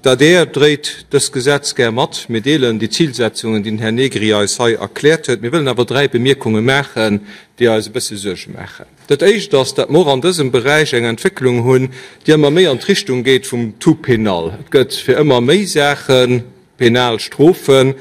D'adr dréit dëst Gesetz gär mat. Mir deelen déi Zilsetzungen, déi den Här Negri eis hei erkläert huet. Mir wëllen awer 3 Bemierkunge maachen, déi eis e bësse Suerge maachen. Dat Éischt ass, datt mer och an dësem Beräich eng Entwécklung hunn, déi ëmmer méi an d'Richtung geet vum Tout pénal. Et gëtt fir ëmmer méi Saache penal Strofen.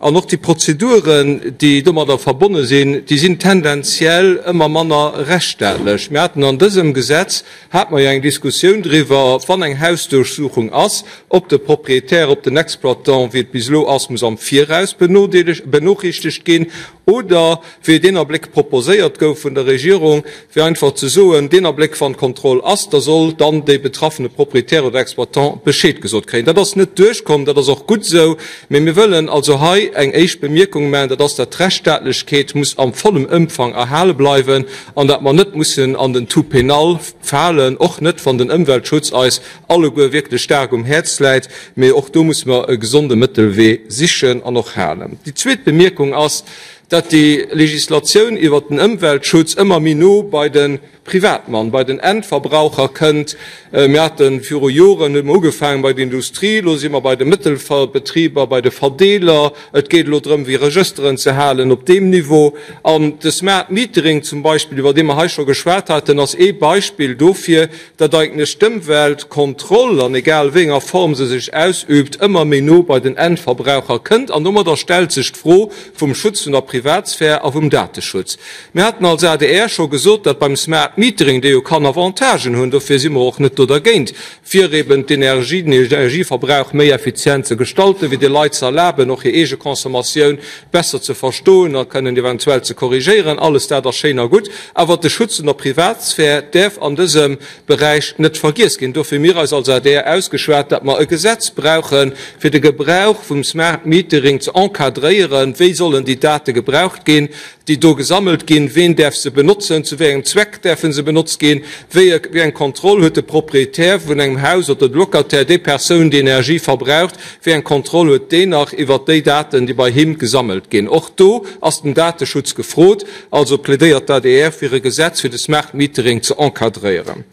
An och déi Prozeduren, déi domadder verbonne sinn, déi sinn tendenziell ëmmer manner rechtsstaatlech. Mir haten an dësem Gesetz, hate mer jo eng Diskussioun driwwer, wann eng Hausduerchsuchung ass, ob de Propriétaire, ob den Exploitant, wéi et bis elo ass, muss am Viraus benoochrichtegt ginn Oder, wéi et een Abléck proposéiert gouf vun der Regierung, fir einfach ze soen, deen Abléck, wann d'Kontroll ass, da soll dann dee betraffene Proprietär oder Exploitant Bescheed gesot kréien. Dat ass net duerchkomm, dat ass och gutt esou. Mee mir wëllen also hei eng éischt Bemierkung maachen, dat ass, dat d'Rechtsstaatlechkeet muss am vollem Ëmfang erhale bleiwen an dat mer net mussen an den Tout pénal falen, och net, wann den Ëmweltschutz eis alleguer wierklech staark um Häerz läit, mee och do musse mer e gesonde Mëttelwee sichen an och halen. Déi zweet Bemierkung ass, datt déi Législatioun iwwert den Ëmweltschutz ëmmer méi no bei de Privatmann, bei den Endverbraucher kënnt. Mir hate viru Joren, hu mer ugefaangen bei der Industrie, elo si mer bei de Mëttelbetriber, bei de Verdeeler. Et geet elo drëm, wéi Regësteren ze halen op deem Niveau. An de Smart Metering zum Beispill, iwwer dee mer hei scho geschwat haten, ass ee Beispill dofir, datt eigentlech d'Ëmweltkontroll, an egal wéi enger Form se sech ausübt, ëmmer méi no bei den Endverbraucher kënnt. An domadder stellt sech d'Fro vum Schutz vun der Privatsphär a vum Dateschutz. Mir haten als adr scho gesot, datt beim Smart Metering, dee jo kann Avantagen hunn, dofir si mer och net do dergéint, fir eben d'Energie, den Energieverbrauch méi effizient ze gestalten, fir de Leit ze erlaben, och hir eege Consommatioun besser ze verstoen a kënnen eventuell ze korrigéieren. Alles dat ass schéin a gutt, awer de Schutz vun der Privatsphär däerf an dësem Beräich net vergiess ginn. Dofir hu mir eis als adr ausgeschwat, datt mer e Gesetz brauchen, fir de Gebrauch vum Smart Metering ze encadréieren. Wéi sollen déi Date gebraucht ginn, déi do gesammelt ginn? Ween däerf se benotzen? Zu wéi engem Zweck däerfe se benotzt ginn? Wéi eng Kontroll huet de Proprietär vun engem Haus oder de Locataire, déi Persoun, déi Energie verbraucht? Wéi eng Kontroll huet deen nach iwwert déi Daten, déi bei him gesammelt ginn? Och do ass den Dateschutz gefrot. Also plädéiert d'ADR fir e Gesetz, fir de Smart Metering ze encadréieren.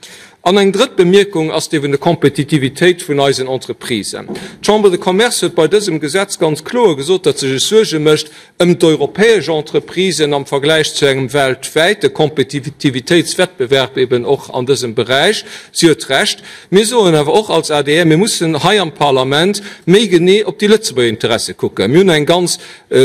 An eng drëtt Bemierkung ass déi vun der Kompetitivitéit vun eisen Entreprisen. D'Chambre de Commerce huet bei dësem Gesetz ganz kloer gesot, datt se sech Suerge mécht ëm d'europäesch Entreprisen am Vergläich zu engem weltwäite Kompetitivitéitswettbewerb eben och an dësem Beräich. Si huet Recht. Mir soen awer och als adr, mir mussen hei am Parlament méi genee op déi Lëtzebuerger Interesse kucken. Mir hunn eng ganz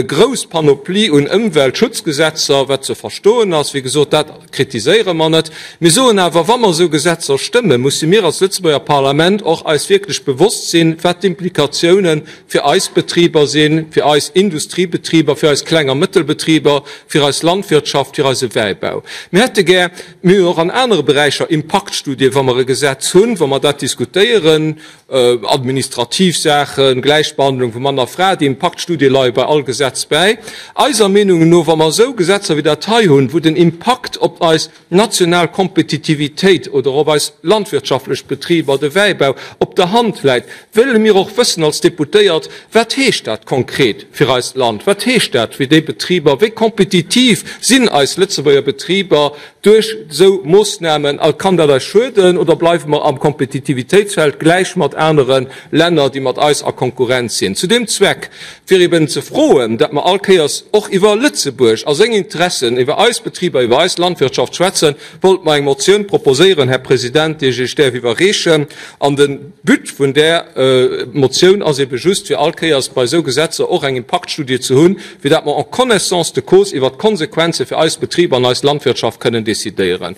grouss Panoplie un Ëmweltschutzgesetzer, wat ze verstoen ass. Wéi gesot, dat kritiséiere mer net. Mir soen awer, wa mer esou Gesetzer stëmmen, musse mir als Lëtzebuerger Parlament och eis wierklech bewosst sinn, wat d'Implikatiounen fir eis Betriber sinn, fir eis Industriebetriber, fir eis Kleng a Mëttelbetriber, fir eis Landwirtschaft, fir eise Wäibau. Mir hätte gär, mir hunn och an anere Beräicher Impaktstudien, wa mer e Gesetz hunn, wa mer dat diskutéieren, administrativ Saachen, Gläichbehandlung vu Mann a Fra, déi Impaktstudie leie bei all Gesetz bäi. Eiser Meenung no, wa mer esou Gesetzer wéi dat hei hunn, wou den Impakt op eis national Kompetitivitéit oder op eis landwirtschaftlech Betriber, de Wäibau, op der Hand läit, wëlle mir och wëssen als Deputéiert, Wat heescht dat konkret fir eist Land? Wat heescht dat fir déi Betriber? Wéi kompetitiv sinn eis Lëtzebuerger Betriber duerch esou Moossnamen? A kann dat eis schueden oder bleiwe mer am Kompetitivitéitsfeld gläich mat anere Länner, déi mat eis a Konkurrenz sinn? Zu deem Zweck, fir eben ze froen, datt mer all Kéiers och iwwer Lëtzebuerg a seng Interessen, iwwer eis Betriber, iwwer eis Landwirtschaft schwätzen, wollte mer eng Motioun proposéieren, Här President, déi ech Iech däerf iwwerreechen. An de But vun där Motioun ass ebe just, fir all Kéiers bei esou Gesetzer och eng Impaktstudie ze hunn, fir dat mer en connaissance de cause iwwert d'Konsequenze fir eis Betriber an eis Landwirtschaft kënnen decidéieren.